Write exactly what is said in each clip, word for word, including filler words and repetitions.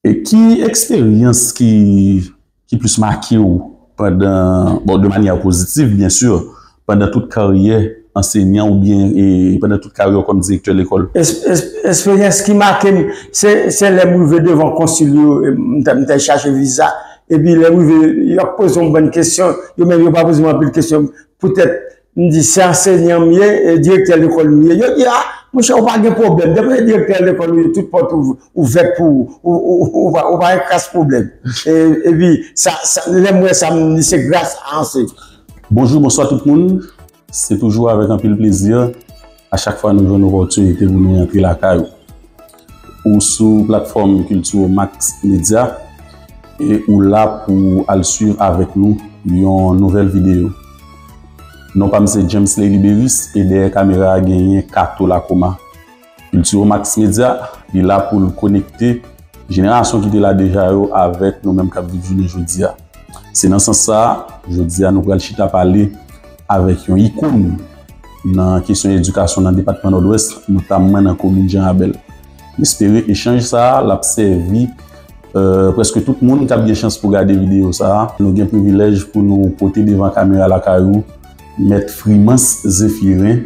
E ki eksperyans ki, ki plis make w pandan, bon, de manyè pozitiv, byen si, pandan tout karyè ansenyan oubyen, e, pandan tout karyè w kòm direktè lekòl? Es-, es-, eksperyans ki make m, se, se lè m rive devan konsil yo, e, m t, m t al chache viza, epi lè m rive, y ap poze yon bann kesyon, yo menm yo pa poze m anpil kesyon, poutèt m di se ansenyan m ye, e direktè lekòl m ye. Yo di, a, monchè, ou pa gen pwoblèm. Depi se direktè lekòl ou ye, tout pòt ou, ouvèt pou ou, ou, ou, ou pa, ou pa gen kras pwoblèm. E, epi, sa, sa, lè m wè sa, m di se gras a ansenyan. Bonjou, bonswa tout moun. Se toujou avèk anpil plezi, a chak fwa nou jwenn opòtinite pou nou rantre lakay ou. Ou sou platfòm Culture Max Media e ou la pou al swiv avèk nou yon nouvèl videyo. Non pa m se Jamesley Liberis e dèyè kamera a genyen Kato Lakoma. Culture Max Media, li la pou l konekte jenerasyon ki te la deja yo avèk nou menm k ap viv jounen jodi a. Se nan sans sa a, jodi a nou pral chita pale avèk yon ikòn nan kesyon edikasyon nan depatman Nòdwès, notamman nan komin Jan Rabèl. M espere echanj sa a, l ap sèvi, e, prèske tout moun k ap gen chans pou gade videyo sa a. Nou gen privilèj pou nou pote devan kamera lakay ou Mèt Frimans Zephirin.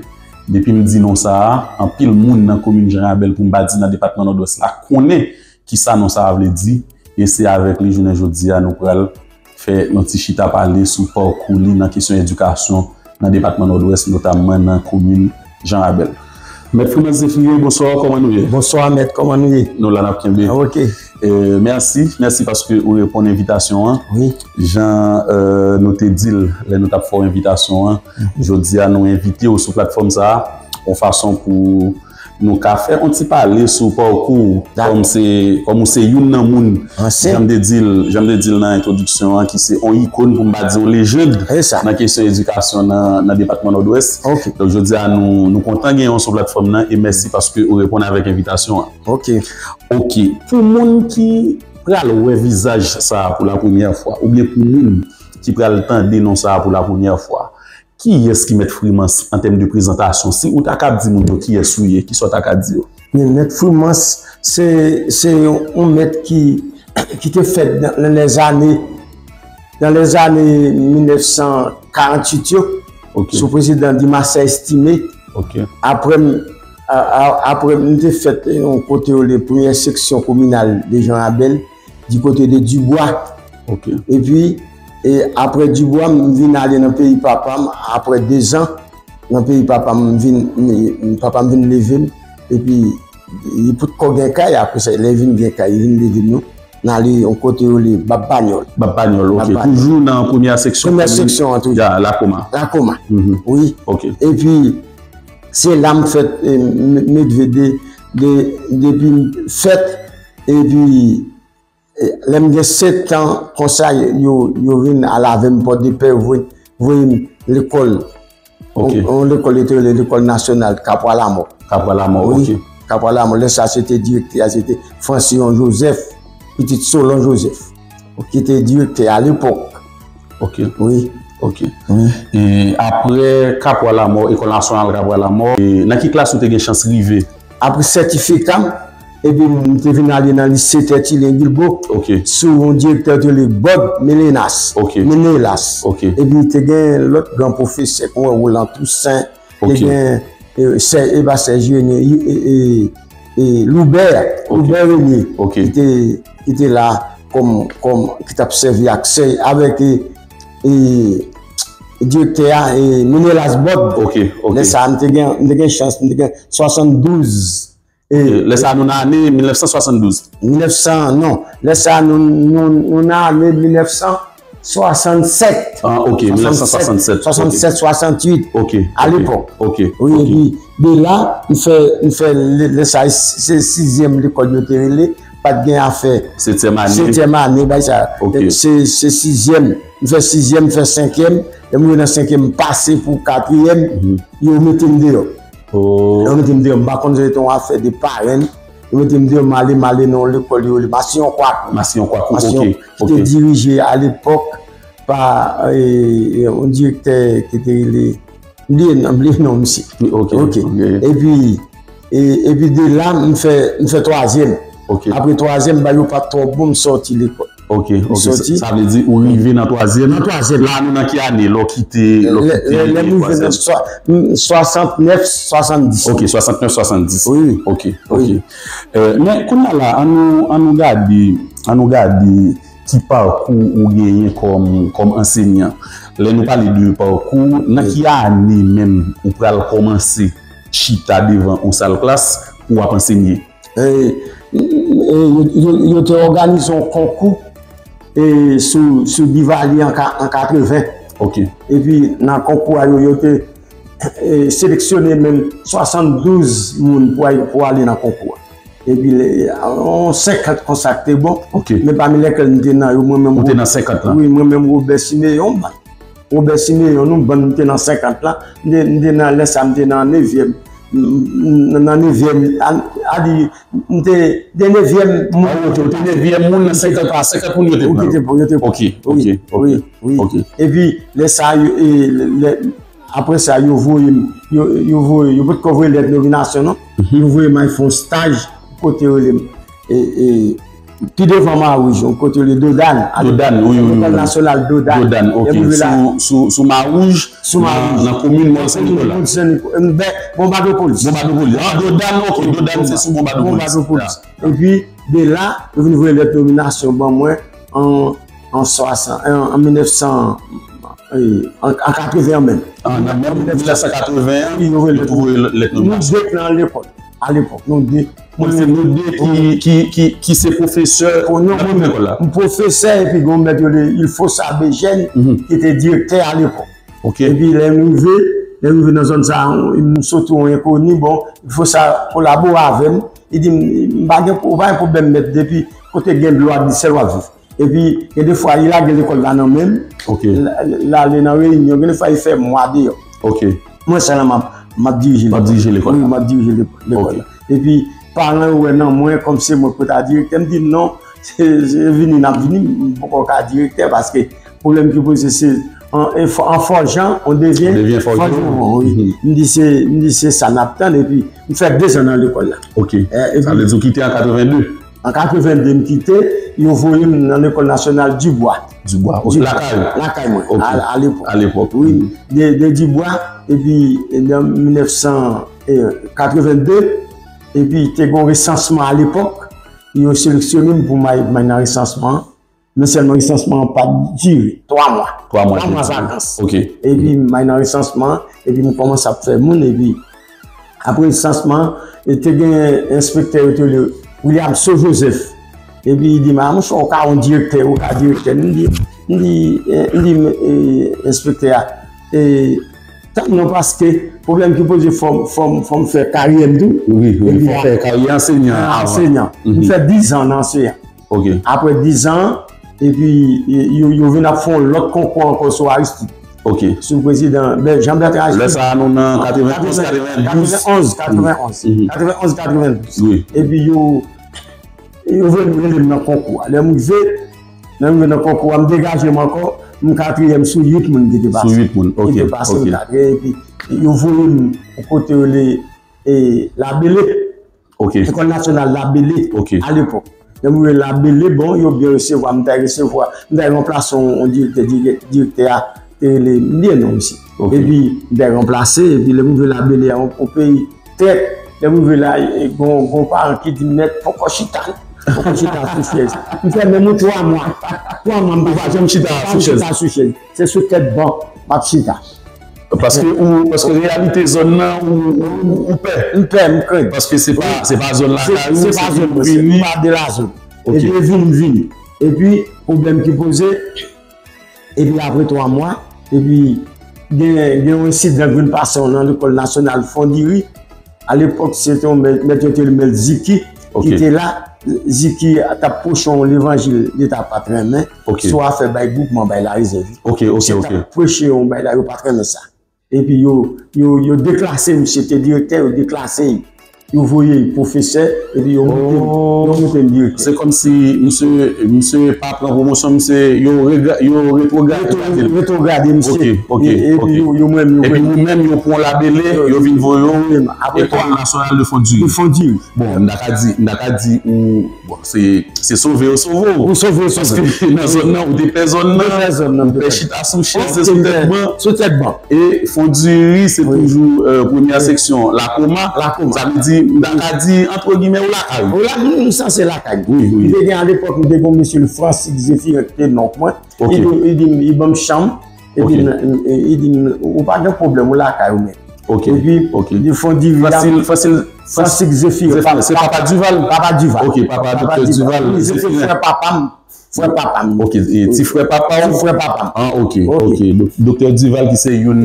Depi m di non sa a, anpil moun nan komin Jan Rabèl, pou m pa di nan depatman Nòdwès la, konnen kisa non sa a vle di, e se avèk li jounen jodi a nou pral fè yon ti chita pale sou pakou li nan kesyon edikasyon nan depatman Nòdwès, notamman nan komin Jan Rabèl. Mèt Frimans Zephirin, bonswa, kòman nou ye? Bonswa, mèt, kòman nou ye? Nou la, n ap kenbe. Ah, ok. E, mèsi, mèsi paske ou reponn envitasyon an. Wi. Jan, e, nou te di l lè nou t ap fè w envitasyon an, jodi a nou envite w sou platfòm sa a, yon fason pou nou ka fè yon ti pale sou pakou w, kòm se, kòm ou se youn nan moun, jan m te di l, jan m te di l nan entwodiksyon an, ki se yon ikòn, pou m pa di yon lejand nan kesyon edikasyon nan, nan depatman Nòdwès. Ok. Donk, jodi a, nou, nou kontan genyen w sou platfòm nan e mèsi paske ou reponn avèk envitasyon an. Ok. Ok. Pou moun ki pral wè vizaj sa a pou la premyè fwa, oubyen pou moun ki pral tande non sa a pou la premyè fwa, kiyès ki Mèt Frimans an tèm de prezantasyon? Si ou ta ka di moun yo kiyès ou ye, kisa w ta ka di yo? Byen, Mèt Frimans, se, se yon, yon mèt ki, ki te fèt nan, nan lèzane, nan lèzane mil nèf san karanntuit yo, ok, sou prezidan Dumarsais Estimé. Ok. Apre m, a, a, apre m te fèt yon kote yo rele premyè seksyon kominal de Jan Rabèl, di kote de Dibwa. Ok. Epi, e, apre Dibwa, m vin ale nan peyi papa m, apre dezan, nan peyi papa m, m vin, m, papa m vin leve m, epi, li potkò gen kay, apre sa, lè vin gen kay, li vin leve nou, n ale yon kote yo rele Bab Panyòl. Bab Panyòl, ok. Bab Panyòl. Toujou nan premyè seksyon. Premyè seksyon an, toujou. Ya, Lakoma. Lakoma. Mhm. Wi. Ok. Epi, se la m fèt, e, m, m, m leve de, de, depi m fèt, epi, e, lè m gen sèt an, konsa, yo, yo vin al avè m Pòdepè, voye, voye m lekòl. Ok. Yon, yon lekòl yo te rele Lekòl Nasyonal Kapwa Lamò. Kapwa Lamò, wi, ok. Kapwa Lamò. Lè sa, se te direktè a, se te Francillon Joseph, pitit Solon Joseph, ki te direktè a lepòk. Ok. Wi. Ok. Wi. E apre Kapwa Lamò, Lekòl Nasyonal Kapwa Lamò, e nan ki klas ou te gen chans rive? Apre sètifika m, epi m te vin ale nan lise Tertullien Guilbaud, ok, sou yon direktè yo te rele Bob Menelas. Ok. Menelas. Ok. Epi te gen lòt gran pwofesè, kon Roland Toussaint, te, ok, gen, e, Sè, e pa Serge René, e, e, e, Loubert, ok, Loubert René, ok, ki te, ki te la kòm, kòm, ki t ap sèvi ak sè, avèk, e, e, direktè a, e, Menelas Bob. Ok, ok. Lè sa a, m te gen, m te gen chans, m te gen swasanndouz. E, e, lè sa a, nou nan ane mil nèf san swasanndouz? Mil nèf san, non. Lè sa a, nou, nou, nou nan ane mil nèf san swasannsèt. Ah, ok, mil nèf san swasannsèt, ok. Swasannsèt, swasanntuit, ok, a lepòk. Ok, wi, ok. Epi, de la, m fè, m fè lè, lè sa a, se sizyèm lekòl yo te rele, pa t gen afè. Setyèm ane. Setyèm ane, bay sa. Ok. Se, se sizyèm. M fè sizyèm, m fè senkyèm. Lè m rive nan senkyèm, m pase pou katriyèm. Mhm. Yo mete m deyò. Oh. Yo mete m deyò. M pa konn si se te yon afè de parenn. Yo mete m deyò, m ale, m ale nan yon lekòl yo rele Massillon Coicou. Massillon Coicou, Massillon, ok, ki te, ok, dirije alepòk pa, e, yon direktè ki te rele, m bliye non, m bliye non misye. Ok, ok. Ok. Epi, e, epi de la, m fè, m fè twazyèm. Ok. Apre twazyèm, ba yo pa t twò bon, m sòti lekòl. Ok, ok. Sa, sa vle di ou rive nan twazyèm. Nan twazyèm. La, nou nan ki ane? Lè w kite, lè w kite twazyèm. Lè m rive nan swa-, swasantnèf, swasanndis. Ok, swasantnèf, swasanndiz. Wi. Ok, ok. Men kounye a la, an nou, an nou gade, an nou gade ki pakou ou genyen kòm, kòm ansenyan. Lè nou pale de pakou, nan ki ane menm ou pral kòmanse chita devan yon sal klas pou w ap ansenye? E, e, yo, yo, yo te òganize yon konkou, e, sou, sou Divalye an ka-, an katreven. Ok. Epi nan konkou a, yo, yo te, e, seleksyone menm swasanndouz moun pou al-, pou ale nan konkou a. Epi lè, yon senkant konsa k te bon. Ok. Men pami lèkèl m te nan yo, mwen menm. Ou te nan senkant lan? Wi, mwen menm Robert Siméon, Robert Siméon, nou bann m te nan senkant lan. M te, m te nan, lè sa, m te nan nevyèm. M, m, nan nevyèm, a, a di, m te, de nevyèm moun. Ah, ok, ou te nevyèm moun nan senkant, ah, senkant moun yo te pran. Yo te pran, yo te pran. Ok, ok, ok, ok. Epi, lè sa, yo, e, lè, lè, apre sa, yo voye m, yo, yo voye, yo potko voye lèt nominasyon, non. Yo voye m al fè yon staj, kote yo rele m. E, e, pi devan Mawouj, yon kote yo rele Dodàn. Dodàn, wi, wi, wi. Lekòl nasyonal Dodàn. Dodàn, ok. Sou, sou, sou Mawouj, sou Mawouj, nan komin Mòn Sen Nikola. Mòn Sen Nikola. Bonbadopolis. Bonbadopolis. Ah, Dodàn, ok. Dodàn, se sou Bonbadopolis. Bonbadopolis. Epi, de la, yo vin voye lèt nominasyon ban mwen an, an swasan, an, an mil nèf san, e, an, an katreven an menm. An, nan menm mil nèf san katreven an, yo voye lèt nominasyon. Nou de k nan lekòl, alepòk, nou de. Mwen se nou de ki, ki, ki, ki se pwofesè nan lekòl la. M pwofesè, epi gen yon mèt yo rele Ilfosa Bejèn, ki te direktè alepòk. Ok. Epi lè m rive, lè m rive nan zòn sa, m soti yon enkoni, bon, Ilfosa kolabore avè m. Li di m, m pa gen, ou pa gen pwoblèm mèt, depi kote gen dlo ak disèl w ap viv. Epi, gen de fwa, li lage lekòl la nan men m. Ok. L, l ale nan reyinyon, gen de fwa, li fè mwa deyò. Ok. Mwen sèlman m ap, m ap dirije lekòl. W ap dirije lekòl la. Wi, m ap dirije le-, lekòl la. Ok. Epi, paran yo wè nan mwen, kòm se mwen k pou ta direktè, m di non, se, se vini n ap vini, m poko ka direktè, paske pwoblèm ki poze se, an, an fò-, an fòjan, on devyen fòjewon, wi. M di se, m di se sa n ap tann, epi m fè dezan nan lekòl la. Ok. Sa vle di w kite an katreven de? An katreven de m kite, yo voye m nan lekòl nasyonal Dibwa. Dibwa, lakay ou? Lakay mwen, alepòk. Alepòk. Wi, de, de Dibwa, epi nan mil nèf san katreven de, epi te gen yon resansman alepòk, yo seleksyone m pou m al, m al nan resansman an. Men sèlman resansman an pa t dire, twa mwa. Twa mwa, twa mwa vakans. Ok. Epi m al nan resansman an, epi m kòmanse ap fè moun, epi apre resansman an, e te gen enspektè yo te rele Williamson Joseph. Epi li di m, "A, monchè, ou ka yon direktè, ou ka direktè." M di, m di, e, m di, e, enspektè a, e, tann non, paske pwoblèm ki poze, fò m, fò m, fò m fè karyè m tou. Wi, wi, fò w fè karyè ansenyan avan. Ansenyan. M fè dizan nan ansenyan. Ok. Apre dizan, epi, e, yo, yo vin ap fè yon lòt konkou ankò sou Aristide. Ok. Sou prezidan Ber-, Jean Bertrand Aristide. Lè sa a, nou nan katrevenonz, katrevendouz. Katrevenonz, katrevenonz. Katrevenonz, katrevendouz. Wi. Epi yo, yo vin rele m nan konkou a. Lè m rive, lè m rive nan konkou a, m degaje m ankò, m katriyèm sou uit moun ki te pase. Sou uit moun, ok, ok. Ki te pase, m katriyèm, epi yo voye m yon kote yo rele, e, Labele. Ok. Lekòl nasyonal Labele, ok, alepòk. Lè m rive Labele, bon, yo byen resevwa m, m t al resevwa, m t al ranplase yon, yon direktè, dirè-, direktè a te rele, m bliye non misye. Ok. Epi, m t al ranplase, epi lè m rive Labele, yon, yon peyi trèt, lè m rive la, e, gon, gon paran ki di m, "Mèt, poko chita, poko chita sou chèz." M fè menm yon twa mwa, twa mwa m pa chita sou chèz. Se sou tèt ban m ap chita. Paske ou, paske reyalite zòn nan, ou, ou, ou, ou pè. M pè, m krent. Paske se pa, se pa zòn lakay ou, se pa zòn mwen, se pa de la zòn. Ok. Epi vini, m vini. Epi, pwoblèm ki poze, epi apre twa mwa, epi gen, gen yon ensidan ki vin pase nan lekòl nasyonal Fondiri. Alepòk, se te yon mèt, mèt yo te rele mèt Ziki, ki te la. Ziki t ap preche yon levanjil li ta pa t renmen, sou afè bay gwoupman, bay larezèv. Ok, ok, ok. Misye t ap preche yon bay la, yo pa t renmen sa. Epi yo, yo, yo deklase misye, te direktè, yo deklase l. yo voye pwofesè, epi yo moute m, yo moute m direktè. Se kòmsi misye, misye pa pran pwomosyon, misye, yo rega-, yo retwograde l. Retwograde misye. Ok, ok, ok. Epi yo, yo menm, yo... Epi ou menm, yo pran w labele, yo vin voye w Ekòl Nasyonal de Fondiri. De Fondiri. Bon, m ta ka di, m ta ka di ou, bon, se, se sove yo sove w. Ou sove yo sove. Paske nan zòn nan, ou te pè zòn nan, ou pè chita sou chèz, sou tèt ban. Sou tèt ban. E Fondiri, se toujou, euh, premyè seksyon, Lakoma. Lakoma. Sa vle di, m ta ka di, antre gimè, ou lakay ou. Ou la, m, m sanse lakay. Wi, wi. M te gen alepòk, m te gen yon mesye, Francis Zéphirin, ki te nonm mwen. Ok. Li di, li di, li ban m chanm. Epi, li di, ou pa gen pwoblèm, ou lakay ou menm. Ok, ok. Epi, li Fondiri la. Francis, Francis Zéphirin, se papa Duval? Papa Duval. Ok, papa Doktè Duval. Wi, se te frè papa m. Frè papa m. Ok, e ti frè papa w? Ti frè papa m. Ah, ok, ok. Dok-, Doktè Duval ki se youn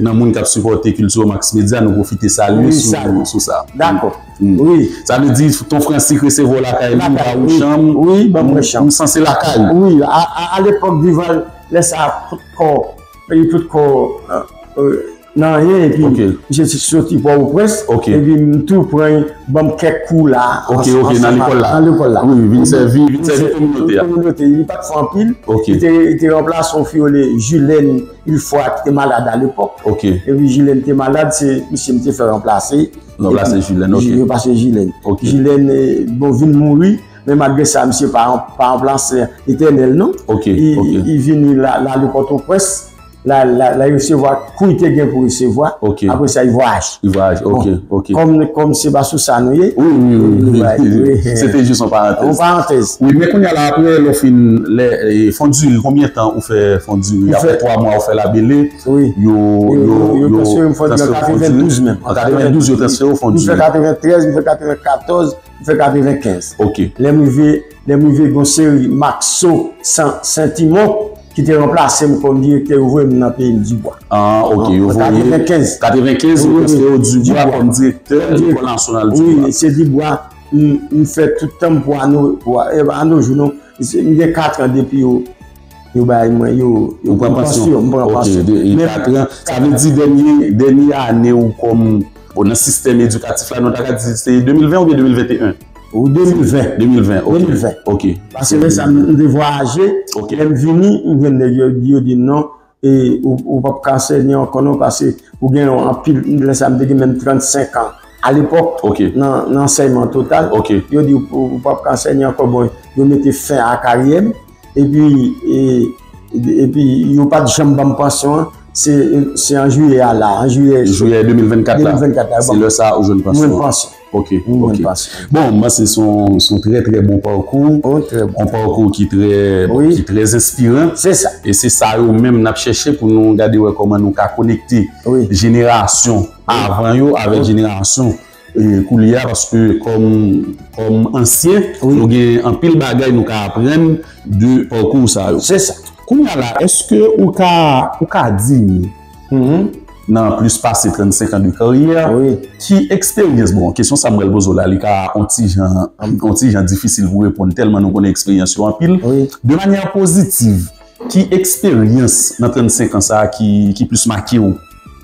nan moun k ap sipòte Kilti Max Media, nou pwofite salye sou, sou sa. Dakò. Wi. Sa vle di, ton Francis resevwa w lakay li, li ba ou chanm. Wi, ban mwen chanm. Ou sanse lakay ou. Wi, a, a, alepòk Duval, lè sa a, potkò, li potkò, euh, euh, nan anyen, epi misye soti Pòtoprens, epi m tou pran, ban m kèk kou la, ok, ok, nan lekòl la. Nan lekòl la. Wi, vin sèvi, vin sèvi kominote a. Kominote, li pa t fè anpil. Ok. Li te, li te ranplase yon fi yo rele Julène Ulfroy ki te malad alepòk. Ok. Epi Julène te malad, se misye m te fè ranplase. Ranplase Julène, ok. Ranplase Julène. Ok. Julène, eh, bon, vin mouri, men malgre sa, misye pa, pa ranplase etènèl, non. Ok, ok. Li, li vini la, la, le Pòtoprens. La, la, la, li resevwa kou li te gen pou resevwa. Ok. Apre sa, li vwayaje. Li vwayaje, ok, ok. Kòm, kòm se pa sou sa nou ye. Wi, wi, wi, wi. Se te jis yon parantèz. Yon parantèz. Wi, men kounye a la, apre, lè w fin, lè, e, Fondiri, konbyen tan ou fè Fondiri? Apre twa mwa, ou fè labele, yo, yo, yo transfere w Fondiri an katrevendouz menm. An katrevendouz, yo transfere w Fondiri. M fè katreventrèz, m fè katrevenkatòz, m fè katrevenkenz. Ok. Lè m rive, lè m rive, gen yon seri Maxo Sen-, Sentimon ki te ranplase m kòm direktè, yo voye m nan peyi Dibwa. Ah, ok, yo voye katrevenkenz. Katrevenkenz, yo transfere w Dibwa kòm direktè Lekòl Nasyonal Dibwa. Wi, se Dibwa, m, m fè tout tan m pou Ano, pou A-, e pa Ano Jou, non. Se, m gen kat an depi yo, yo bay mwen, yo, yo pran pansyon, m pran pansyon. Ok, de, e katran. Sa vle di dènye, dènye ane ou kòm, bon, nan sistèm edikatif la, nou ta ka di se de mil ven oubyen de mil venteyen? Ou de mil ven. De mil ven, ok. De mil ven. Ok. Paske lè sa, m, m te vwayaje, lè m vini, m jwenn nèg yo, yo di non, e ou, ou p ap ka ansèye ankò non, paske ou gen yon anpil, lè sa m te gen menm trannsenk an. Alepòk, nan, nan ansèyman total, yo di ou, ou p ap ka ansèye ankò, bon, yo mete fen a karyè m, epi, e, epi yo pa t janm ban m pansyon an, se, se an jiyè a la, an jiyè, jiyè de mil vennkat la, de mil vennkat la, se lè sa a ou jwenn pansyon an. Jwenn pansyon. Ok, ok. Bon, m panse se yon, se yon trè, trè bon pakou. Yon pakou ki trè, ki trè enspiran. Se sa. E se sa yo menm n ap chèche pou nou gade wè kòman nou ka konekte jenerasyon avan yo avèk jenerasyon, e, koulye a, paske kòm, kòm ansyen, nou gen anpil bagay nou ka aprann de pakou sa yo. Se sa. Kounye a la, èske ou ka, ou ka di nou, nan plis pase trannsenk an de karyè, ki eksperyans, bon, kesyon sa m pral poze w la, li ka on ti jan, on ti jan difisil pou reponn, tèlman nou konnen eksperyans yo anpil. De manyè pozitiv, ki eksperyans nan trannsenk an sa a ki, ki plis make w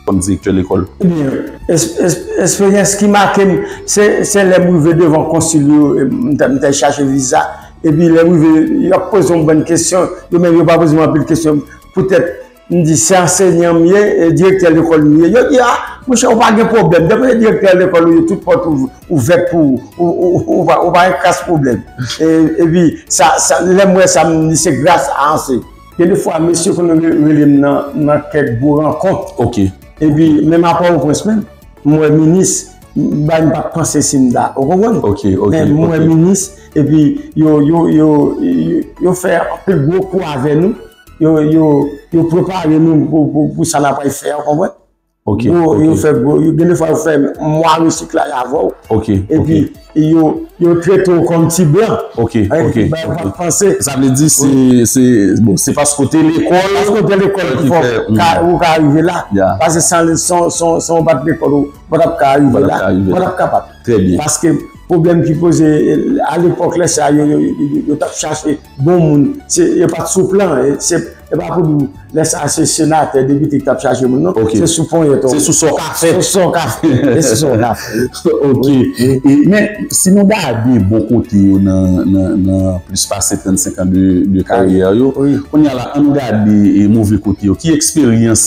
kòm direktè lekòl? Ebyen, es-, es-, eksperyans ki make m, se, se lè m rive devan konsil yo, e m t, m t al chache viza, epi lè m rive, y ap poze m yon bann kesyon, yo menm yo pa poze m anpil kesyon, poutèt m di se ansenyan m ye, e direktè lekòl m ye. Yo di, "A, monchè, ou pa gen pwoblèm. Depi se direktè lekòl ou ye, tout pòt ou ouvè pou ou, ou, ou, ou pa, ou pa gen kras pwoblèm." E, epi, sa, sa, lè m wè sa, m di se gras a anse. Gen de fwa, mesye konn re-, rele m nan, nan kèk gwo rankont. Ok. Epi, menm a Pòtoprens menm, m wè minis, m, bagay m pa t panse si m ta, ou konprann? Ok, ok, men m wè minis, epi yo, yo, yo, yo, yo fè anpil gwo kou avè nou. Yo, yo, yo prepare nou pou, pou, pou sa n ap pral fè a, ou konprann? Ok, gwo, ok. Yo fè gwo, yo, gen de fwa yo fè mwa resiklaj avè w. Ok, ok. Epi yo, yo trete w kòm ti blan. Ok, ok, ok. Sa vle di se, se, bon, se paske w te lekòl, paske w te lekòl ki fè w ka, ou ka rive la. Paske san, san, san, san w pa t lekòl, ou pa t ap ka rive la. Ou pa t ap kapab. Trè byen. Paske pwoblèm ki poze, alepòk, lè sa, yo, yo, yo, yo t ap chache bon moun. Se, yo pa t sou plan, e, se E pa pou di w, lè sa a se senatè, depite ki t ap chache moun, non. Se sou ponyèt ou. Se sou sa w ka fè. Sou sa w ka fè. Se sou sa w ka fè. Ok. Men, si nou gade bon kote yo nan, nan, nan plis pase trannsenk an de, de karyè yo, kounye a la, ann gade move kote yo. Ki eksperyans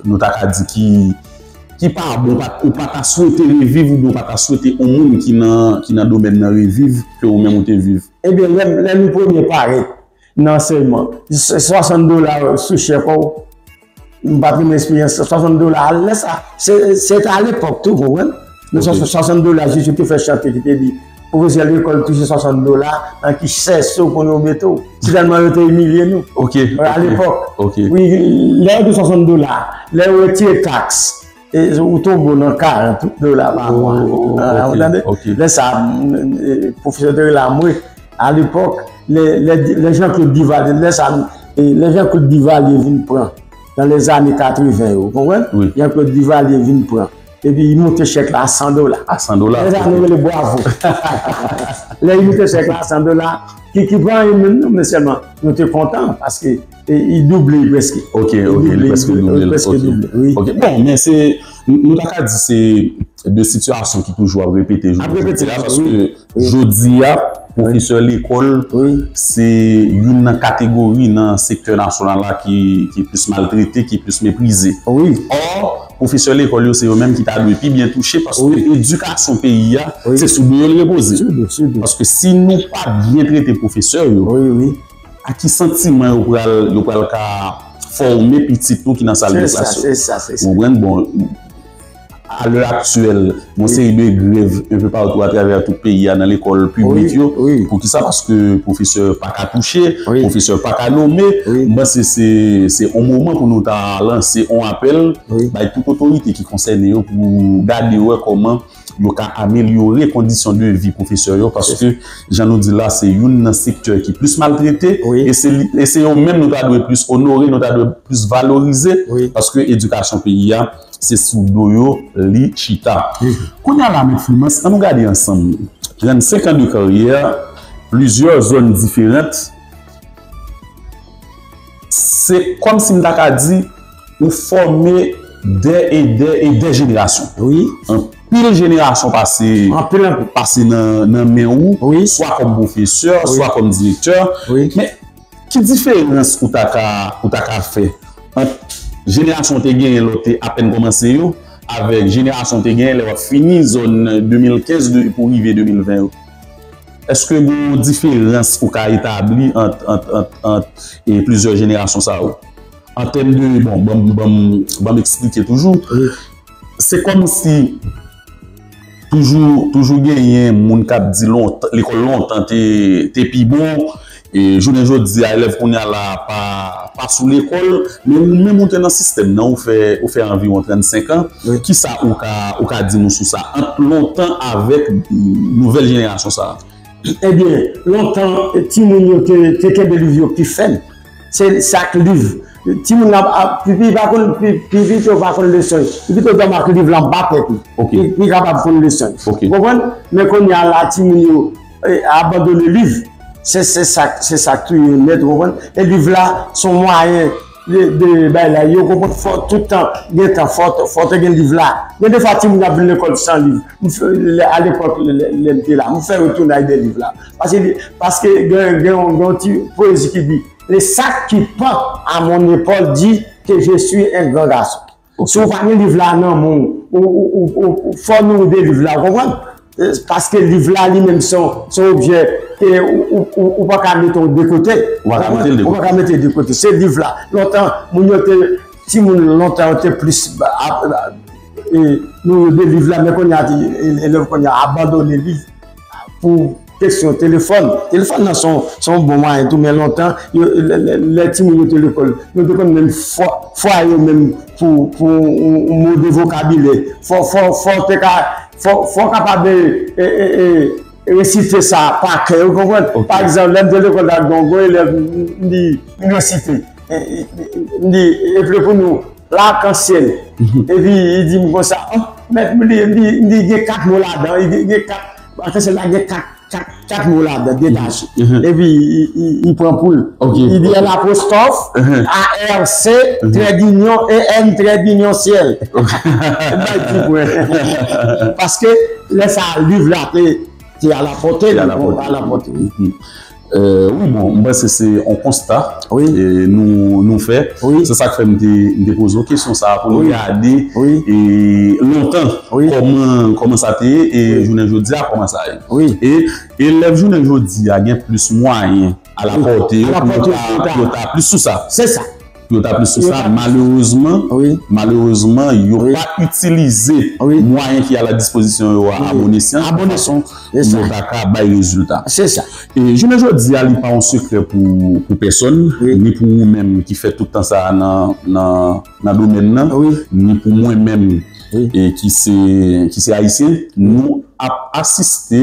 nou ta ka di ki ki pa bon, ou pa ta swete reviv oubyen ou pa ta swete yon moun ki nan, ki nan domèn nan reviv ke ou menm ou te viv? Ebyen, lè, lè nou premye parèt nan ansèyman, swasant dola sou chèk ou, m pa t renmen eksperyans swasant dola a lè sa, se te alepòk tou, konprann? Men swasant dola, jis yo te fè chante ki te di, pwofesè lekòl touche swasant dola, nan ki sèso pou nou mete w. Se tèlman yo te imilye nou. Alepòk. Wi, lè yo di swasant dola, lè yo retire taks, ou tonbe nan karant dola pa mwa. Ou tande? Lè sa a, pwofesè te rele a mwen, alepòk, lè Jean-Claude Duvalier, lè sa a, lè Jean-Claude Duvalier vin pran, nan lèzane katreven yo, ou konprann? Jean-Claude Duvalier vin pran. Epi li monte chèk la a san dola. A san dola. Lè sa a, nou rele bwavo. Lè li monte chèk la a san dola, ki, ki pa anyen menm non, men sèlman nou te kontan paske e, li double prèske. Ok, ok, li prèske double. Ok, bon, men se, nou ta ka di se de sitiyasyon ki toujou ap repete jodi a, paske jodi a, pwofesè lekòl, se youn nan kategori nan sektè nasyonal la ki, ki plis maltrete, ki plis meprize. Ò, pwofesè lekòl yo, se yo menm ki ta dwe pi byen touche, paske edikasyon peyi a, se sou do yo l repoze. Paske si nou pa byen trete pwofesè yo, a ki santiman yo pral, yo pral ka fòme pitit nou ki nan sal de klas yo? Ou konprann? Bon, a lè aktyèl, yon seri de grèv enpe patou atravè tout peyi a nan lekòl piblik yo. Poukisa? Paske pwofesè pa ka touche, pwofesè pa ka nome. M panse se, se yon moman pou nou ta lanse yon apèl bay tout otorite ki konsène yo pou gade wè kòman yo ka amelyore kondisyon de vi pwofesè yo, paske, jan nou di la, se youn nan sektè ki plis maltrete, e se, e se yo menm nou ta dwe plis onore, nou ta dwe plis valorize, paske edikasyon peyi a, se sou do yo li chita. Kounye a la, Mèt Frimans, ann nou gade ansanm. Trannsenk an de karyè, plizyè zòn diferan, se kòmsi m ta ka di, ou fòme dè e dè e dè jenerasyon. Wi. Anpil jenerasyon pase, anpil, anpil, pase nan, nan men ou, wi, swa kòm pwofesè, wi, swa kòm direktè. Wi. Men ki diferans ou ta ka, ou ta ka fè ant jenerasyon w te genyen lè w te apèn kòmanse yo avèk jenerasyon w te genyen lè w ap fini zòn de mil kenz de, pou rive de mil ven yo? Èske gen yon diferans ou ka etabli ant, ant, ant, ant, e, plizyè jenerasyon sa yo? An tèm de, bon, ban m, ban m, ban m eksplike toujou. Wi. Se kòmsi toujou, toujou genyen moun k ap di lontan, lekòl lontan te, te pi bon. E jounen jodi a, elèv kounye a la pa, pa sou lekòl, men ou menm ou te nan sistèm nan, ou fè, ou fè anviwon trannsenk an. Wi. Kisa ou ka, ou ka di nou sou sa, ant lontan avèk nouvèl jenerasyon sa a? Ebyen, lontan, timoun yo te, te kenbe liv yo pi fèm. Se sa k liv. Timoun nan ap, pi, pi, pa konn, pi, pi pito pa konn leson. Li pito dòmi ak liv la anba tèt li. Ok. Li, li kapab konn leson. Ok. Ou konprann? Men kounye a la, timoun yo, e, abandone liv. Se, se sa, se sa k touye yo nèt, ou konprann? E liv la, se yon mwayen de, de bay la. Yo konprann fò tout tan, gen tan, fò, fò te gen liv la. Gen defwa timoun ap vin lekòl san liv. M fè, lè, alepòk, lè, lè, lè m te la, m fè retounen ak de liv la. Paske, paske gen, gen, yon, gen yon ti pwezi ki di, le sac qui pend à mon épaule dit que je suis un grand garçon. Ok. Si w pa gen liv la nan men w, ou, ou, ou, ou, ou fò nouri de liv la, ou konprann? E, paske liv la, li menm, se yon, se yon objè ke ou, ou, ou, ou pa ka mete l de kote. Ou pa ka mete l de kote. Ou pa ka mete l de kote. Se liv la. Lontan, moun yo te, timoun lontan yo te plis, a, a, e, nouri de liv la, men kounye a, e, elèv kounye a abandone liv pou kesyon telefòn. Telefòn nan se yon, se yon bon mwayen tou, men lontan, yo, lè, lè, lè timoun yo te lekòl, yo te konn menm fwa, fwa yo menm pou, pou yon, yon mo de vokabilè. Fò, fò, fò te ka, fò, fò w kapab, e, e, e, e, resite sa pa kè, ou konprann? Ok. Pa egzanp, lè m te lekòl la, gen yon elèv, m, m di, m resite. E, e, e, m di, eple pou nou, lakansyèl. Mhm. Epi, li di m konsa, oh, mèt, m di, m di, m di, gen kat mo ladan, li di, gen kat, lakansyèl la gen kat. kat, kat mo ladan, detache. Mhm. Epi, li, li, li pran poul. Ok, li di ok. L apostwòf, Mhm. A R C, Mhm. trèdinyon, E N, trèdinyon, syèl. Ok. Bay ti pwen. Paske, lè sa, liv la te, te alapòte, Te alapòte. Alapòte. Mhm. Euh, wi, bon, m panse se yon konsta Wi. e, nou, nou fè. Wi. Se sa k fè m te, m te poze w kesyon sa a pou nou Wi. gade Wi. e, lontan Wi. kòman, kòman sa te ye e Wi. jounen jodi a kòman sa ye. Wi. E elèv jounen jodi a gen plis mwayen alapòte yo pou yo ta, yo ta plis sou sa. Se sa. Pou yo ta plis sou sa. Malerezman, malerezman, yo pa itilize mwayen ki a la dispozisyon yo a bon esyan, de fason pou yo ta ka bay rezilta. Se sa. E jounen jodi a, li pa yon sekrè pou, pou pèsonn, ni pou ou menm ki fè tout tan sa a nan, nan, nan domèn nan, ni pou mwen menm, e, ki se, ki se ayisyen, nou ap asiste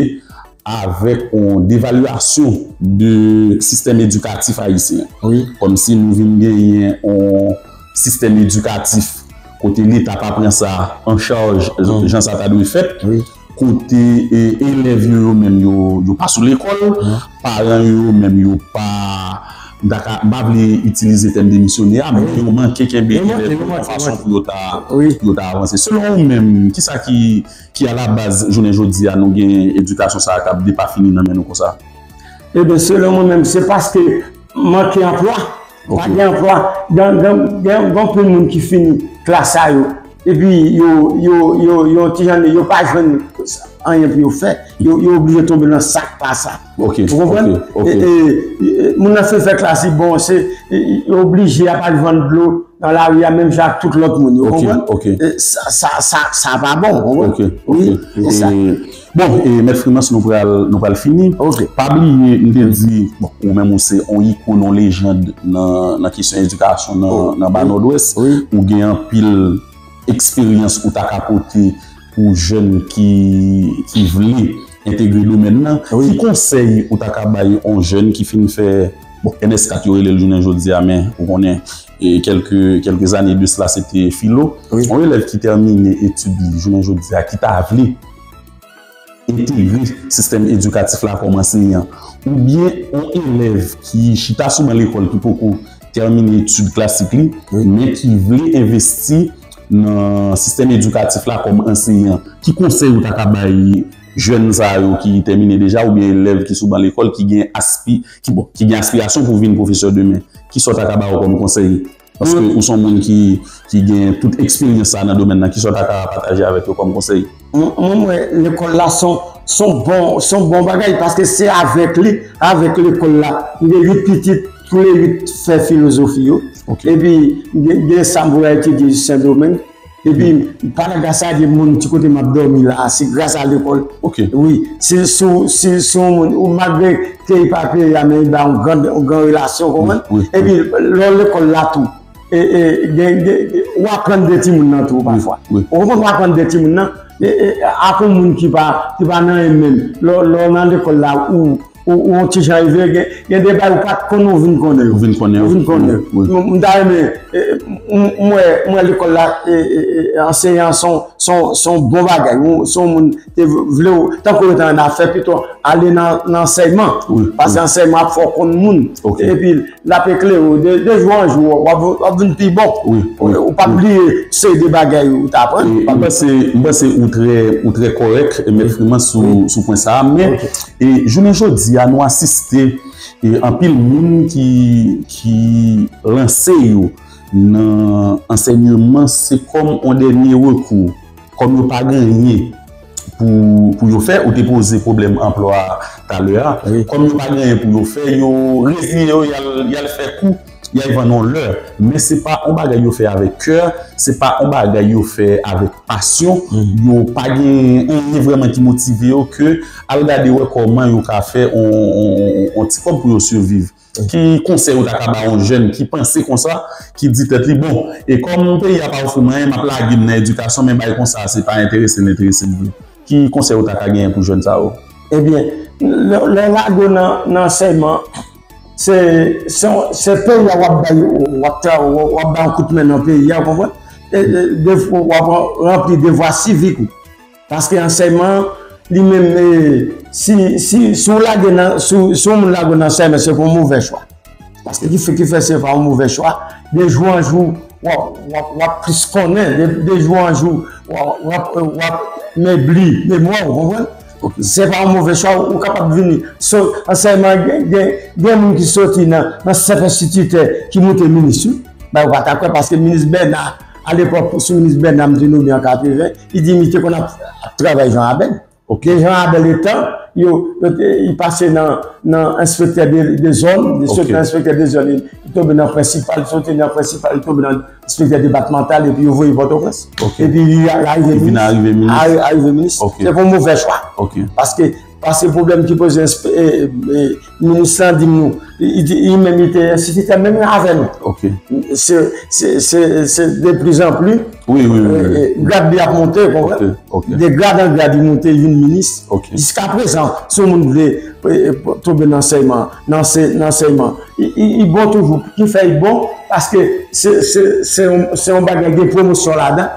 avèk yon devalyasyon de sistèm edikatif ayisyen. Wi. Kòmsi nou vin genyen yon sistèm edikatif kote Leta pa pran sa an chaj jan sa ta dwe fèt, Wi. kote e, elèv yo, yo menm, yo, yo pa sou lekòl, paran yo, yo menm, yo pa, m ta ka, m pa vle itilize tèm demisyone a, men yo manke kenbe elèv yo yon fason pou yo ta, Wi. yo ta avanse. Selon ou menm, kisa ki, ki alabaz jounen jodi a nou gen edikasyon sa a k ap depafini nan men nou konsa? Ebyen, selon mwen menm, se paske manke anplwa. Pa Ok. gen anplwa. Gen, gen, gen, gen anpil moun ki fini klas sa yo. Epi yo, yo, yo, yo, ti jan de, yo pa jwenn anyen pou yo fè. Yo, yo oblije tonbe nan sa k pa sa. Ok, Ou konprann? ok, ok. E, e, e, moun nan fin fè klas li bon, se, e, e, yo oblije ap al vann dlo nan lari a menm jan ak tout lòt moun. Ou Ok, konprann? ok. E, sa, sa, sa, sa pa bon, ou konprann? Ok, Wi, ok. se sa. E, bon, e, Mèt Frimans, nou pral, nou pral fini. Ok. Pa bliye, m te di, bon, ou menm ou se yon ikòn, yon lejand nan, nan kesyon edikasyon nan, Oh, nan Ba wi. Nòdwès. Wi. Ou gen anpil eksperyans ou ta ka pote pou jèn ki, ki vle entegre domèn nan. Wi. Ki konsèy ou ta ka bay yon jèn ki fin fè, bon, N S kat yo rele l jounen jodi a, men ou konnen, e, kèlke, kèlke zane de sila, se te filo. Wi. Yon elèv ki tèmine etid li jounen jodi a, ki ta vle entegre sistèm edikatif la kòm anseyan, oubyen yon elèv ki chita sou ban lekòl ki poko tèmine etid klasik li, Wi. men ki vle envesti nan sistèm edikatif la kòm anseyan, ki konsèy ou ta ka bay jèn sa yo ki tèmine deja oubyen elèv ki sou ban lekòl ki gen aspi, ki, bon, ki gen aspirasyon pou vin pwofesè demen? Kisa w ta ka ba yo kòm konsèy? Paske Mwen ou se yon moun ki, ki gen tout eksperyans sa nan domèn nan. Kisa w ta ka pataje avèk yo kòm konsèy? Mwen, mwen, mwen, lekòl la se yon, se yon bon, se yon bon bagay, paske se avèk li, avèk lekòl la. M gen uit pitit, touleyit fè filozofi yo. Ok. Epi, m gen, gen sa m pou al etidye Sendomeng. Epi, pa nan gras a Dye, m moun ti kote m ap dòmi la, se gras a lekòl. Ok. Wi, se sou, se sou moun, ou malgre peyi pa peyi a, men li ba yon gran, yon gran relasyon, konprann? Wi, wi, Epi, wi. lè w lekòl la tou, e, e, gen, gen, ou aprann de timoun nan tou pafwa. Wi. Ou konprann, ou aprann de timoun nan, e, e, ak yon moun ki pa, ki pa nan anyen menm. Lè, lè w nan lekòl la, ou, ou, ou yon ti jan rive, gen, gen de bagay ou pa t konnen, ou vin konnen yo. Ou vin konnen yo. Ou vin konnen yo. Wi, wi. M, m ta renmen, e, m, m wè, m wè lekòl la, e, e, e, anseyan se yon, se yon, se yon bon bagay. Ou, se yon moun te vle w, tankou w te an afè, pito ale nan, nan ansèyman. Wi, Paske wi. ansèyman ap fè w konn moun. Ok. Epi, l ap eklere w. De, de jou an jou, w ap, w ap vin pi bon. Wi, wi, Ou p ap wi. bliye seri de bagay ou t aprann. E, m panse, m panse ou trè, ou trè kòrèk, e, Mèt Wi. Freeman, sou, Wi. sou pwen sa a. Men, Ok. e, jounen jodi a, nou asiste, e, anpil moun ki, ki lanse yo nan ansèyman, se kòm yon dènye rekou. Kòm yo pa gen anyen pou, pou yo fè, ou te poze pwoblèm anplwa a talè a. Wi. Kòm yo pa gen anyen pou yo fè, yo reziye yo, y al, y al fè kou, y al vann yon lè. Men se pa yon bagay yo fè avèk kè, se pa yon bagay yo fè avèk pasyon. Mhm. Yo pa gen anyen vrèman ki motive yo ke al gade wè kòman yo ka fè yon, yon, yon, yon ti kòb pou yo siviv. Ki konsèy ou ta ka ba yon jèn ki panse konsa, ki di tèt li, "Bon, e kòm peyi a pa ofri m anyen, m ap lage m nan edikasyon, men bay konsa, se pa enterese l enterese l vre." Ki konsèy ou ta ka genyen pou jèn sa yo? Ebyen, lè, lè w lage w nan, nan ansèyman, se, se, se peyi a w ap bay, w ap tra-, w ap bay yon kout men nan peyi a, w konprann? E, e, dev-, w ap ranpli devwa sivik ou. Paske ansèyman, li menm, e, si, si, si w lage nan, si, si yon moun lage w nan sèmèn, se pou yon movè chwa. Paske ki fè, ki fè se pa yon movè chwa, de jou an jou, w ap, w ap, w ap plis konnen, de, de jou an jou, w ap, w ap, w ap mebli memwa w, konprann? Se pa yon movè chwa, ou kapab vini. So, ansèyman, gen, gen, gen moun ki soti nan, nan sèt enstititè ki moute minis, wi. Bagay ou pa ta kwè, paske minis Bèna, alepòk, sou minis Bèna, m te nome an katreven, li di m li te konn ap, ap travay Jan Abèl. Gen Jan Abèl etan, yo, yo te, li pase nan, nan enspektè de, de zòn, li soti nan enspektè de zòn, li, li tonbe nan prensipal, li soti nan prensipal, li tonbe nan enspektè depatmantal, epi yo voye Pòtoprens. Epi li a- arive minis. Arive minis. Se pou movè chwa. Paske, paske pwoblèm ki poze, e, e, minis lan di m nou, li, li, li menm li te enstititè menm avè nou. Se, se, se, se de pli zan pli, e, e, grad li ap monte, ou konprann? De grad an grad, li monte, vin minis. Jiska prezan, si yon moun vle, e, e, tonbe nan ansèyman, nan ansè-, nan ansèyman, li, li, li bon toujou. Ki fè li bon? Paske se, se, se yon, se yon bagay gen pwomosyon ladan.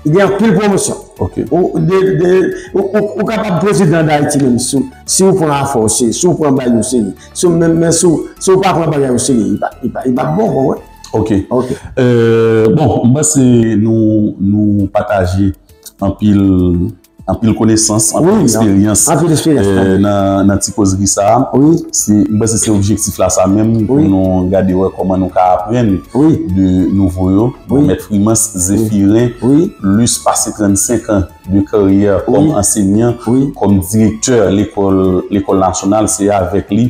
Gen anpil pwomosyon. Ou, de, de, ou, ou, ou kapab prezidan Dayiti menm si, si ou pran afè w serye, si ou pran bagay yo serye. Si ou, men, men si ou, si ou pa pran bagay yo serye, li pa, li pa, li pa bon, konprann? Ok. Ok. Euh, bon, m panse nou, nou pataje anpil, anpil konesans, anpil eksperyans, euh, nan, nan ti kozri sa a. Se, m panse se objektif la sa menm, pou nou gade wè kòman nou ka aprann de nouvo yo. Bon, Mèt Frimans Zephirin, plis pase trannsenk an de karyè kòm ansenyan, kòm direktè lekòl, lekòl nasyonal, se avèk li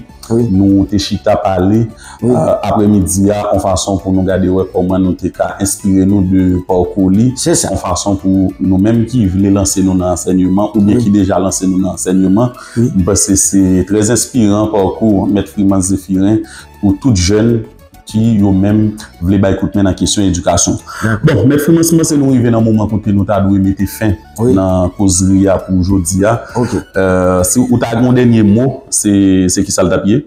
nou te chita pale, euh, aprèmidi a, yon fason pou nou gade wè kòman nou te ka enspire nou de pakou li, yon fason pou nou menm ki vle lanse nou nan ansèyman oubyen ki deja lanse nou nan ansèyman. M panse se trè enspiran pakou Mèt Frimans Zephirin pou tout jèn ki yo menm vle bay kout men nan kesyon edikasyon. Bon, Mèt Frimans, m panse nou rive nan moman kote nou ta dwe mete fen nan kozri a pou jodi a. Euh, si ou ta gen yon dènye mo, se, se kisa l t ap ye?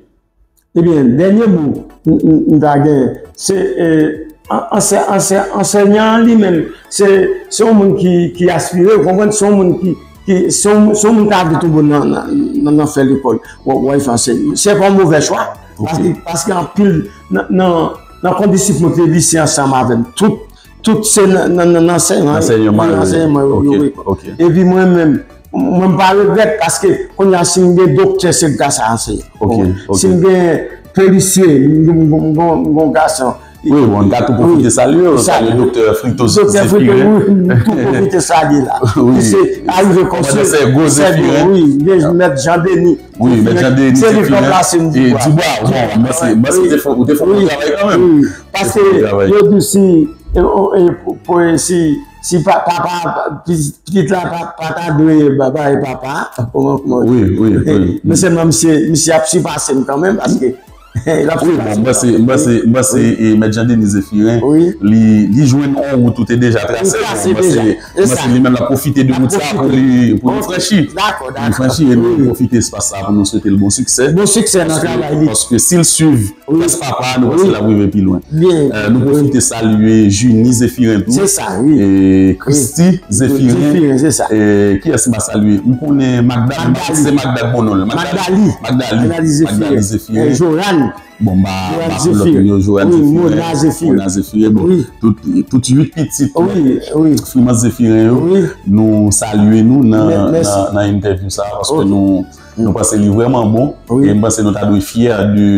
Ebyen, dènye mo m, m, m ta gen, se, e, an-, ansè-, ansè-, ansèynan an li menm, se, se yon moun ki, ki aspire, ou konprann, se yon moun ki, ki, se yon, se yon moun ki ta vle tonbe nan, nan, nan, nan fè lekòl, w, w al fè ansèyman. Se pa yon movè chwa, paske, paske anpil nan, nan, nan kondisip mwen te lise ansanm avè m, tout, tout se nan, nan, nan, nan ansèyman, nan ansèyman yo, yo ye. Epi mwen menm, mwen m pa regrèt paske kounye a si m gen doktè, se gras a ansèyman. Si m gen polisye, m gen, m gen, m gen, m gen yon gason. Wi, bon, n ka tou pwofite salye yo, salye doktè Frito Zephirin. Wi, m tou pwofite salye la. Li se arive kòmandan sègo Zephirin. Wi, gen mèt Jan Deni. Wi, mèt Jan Deni Zephirin. Se li k ranplase m Dibwa. Dibwa, bon, mèsi, mèsi, ou te fè, ou te fè yon bon travay kanmenm. Paske yo di si, e, o, e, pou, pou, e, si, si pa, papa, pi-, pitit la pa, pa ta dwe ba-, bay papa, kòman, kòman. Wi, wi, wi. Men sèlman misye, misye ap sipase m kanmenm, paske l ap sipase m kanmenm. Wi, bon, m panse, m panse, m panse, e, mèt Jan Deni Zephirin, li, li jwenn yon wout ou te deja trase. Li trase deja. M panse li menm l ap pwofite de wout sa pou li, pou li franchi. Dakò, dakò. Pou li franchi, e nou pwofite espas sa pou nou swete l bon siksè. Bon siksè nan travay li. Paske, paske si l swiv Trans papa, nou panse l ap rive pi lwen. Euh, nou pwofite salye Junie Zephirin tou. Se sa, wi. E Christy Zephirin. Zephirin, se sa. E kiyès m pa salye? M konnen Magda, se Magda k bon non l. Magdali. Magdali. Magdali Zephirin. Joanne. Bon, m pa, m pa konn lòt moun yo, Joanne Zephirin. Mona Zephirin. Mona Zephirin. Bon, tout, tout uit pitit Frimans Zephirin yo, nou salye nou nan, nan, nan entèvyou sa a, paske nou, nou panse li vrèman bon. E m panse nou ta dwe fyè de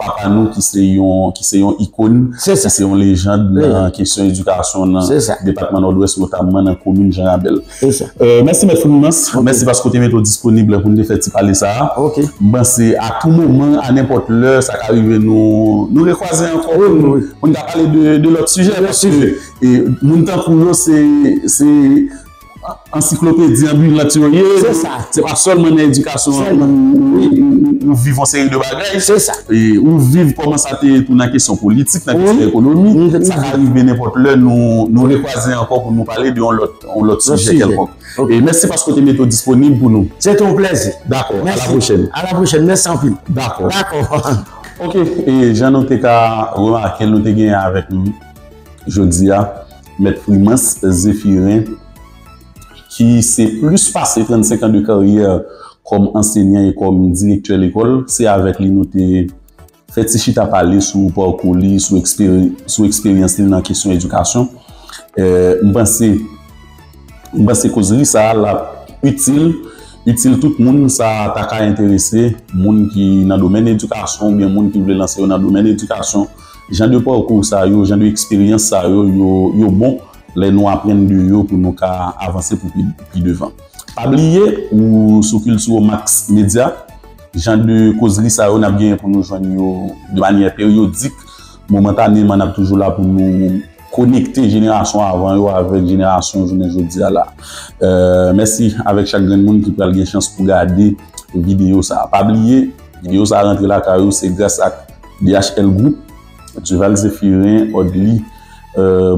papa nou ki se yon, ki se yon ikòn, ki se yon lejand nan kesyon edikasyon nan depatman Nòdwès, notamman nan komin Jan Rabèl. Euh, mèsi, Mèt Frimans. Mèsi paske w te mete w disponib pou n te fè ti pale sa a. M panse, a tou moman, a nenpòt lè, sa ka rive nou, nou rekwaze ankò pou n, pou n ka pale de, de lòt sijè, paske, e, moun tankou yo, se, se ansiklopedi anbilant yo ye. Se sa. Se pa sèlman nan edikasyon ou, ou, ou, ou viv yon seri de bagay. Se sa. E ou viv kòman sa te ye tou nan kesyon politik, nan kesyon ekonomi. Sa ka rive nenpòt lè nou, nou rekwaze ankò pou nou pale de yon lòt, yon lòt sijè kèlkonk. E mèsi paske w te mete w disponib pou nou. Se te yon plèzi. Dakò, a la pwochèn. A la pwochèn, mèsi anpil. Dakò. Dakò. Ok, e jan nou te ka remake l, nou te genyen avèk nou jodi a, Mèt Frimans Zephirin, ki se plis pase trannsenk an de karyè kòm ansèyan e kòm direktè lekòl, se avèk li nou te fè ti chita pale sou pakou li, sou eksperyans li nan kesyon edikasyon. M panse M panse kozri sa a l ap itil, itil tout moun sa ta ka enterese, moun ki nan domèn edikasyon oubyen moun ki vle lanse yo nan domèn edikasyon. Jan de pakou sa yo, jan de eksperyans sa yo, yo, yo bon lè nou aprann de yo pou nou ka avanse pou pi, pi devan. Pa bliye, ou sou Kiltiwo Max Media, jan de kozri sa yo n ap genyen pou nou jwenn yo de manyè peryodik, momantaneman n ap toujou la pou nou konekte jenerasyon avan yo avèk jenerasyon jounen jodi a la. Mèsi avèk chak grenn moun ki pral gen chans pou gade videyo sa a. Pa bliye, videyo sa a rantre lakay ou se gras ak D H L Group, Duval Zephirin, Odly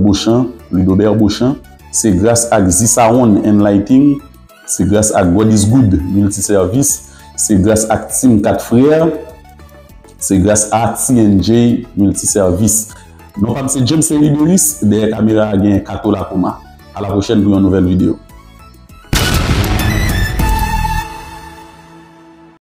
Beauchamp, Ludobert Beauchamp, se gras ak Zisaron and Lighting, se gras ak God is Good Multiservice, se gras ak Team Kat Frè, se gras a T N J Multiservice. Non pa m se James Liberis, dèyè kamera a gen Kato Lakoma. A la pwochèn pou yon nouvèl videyo.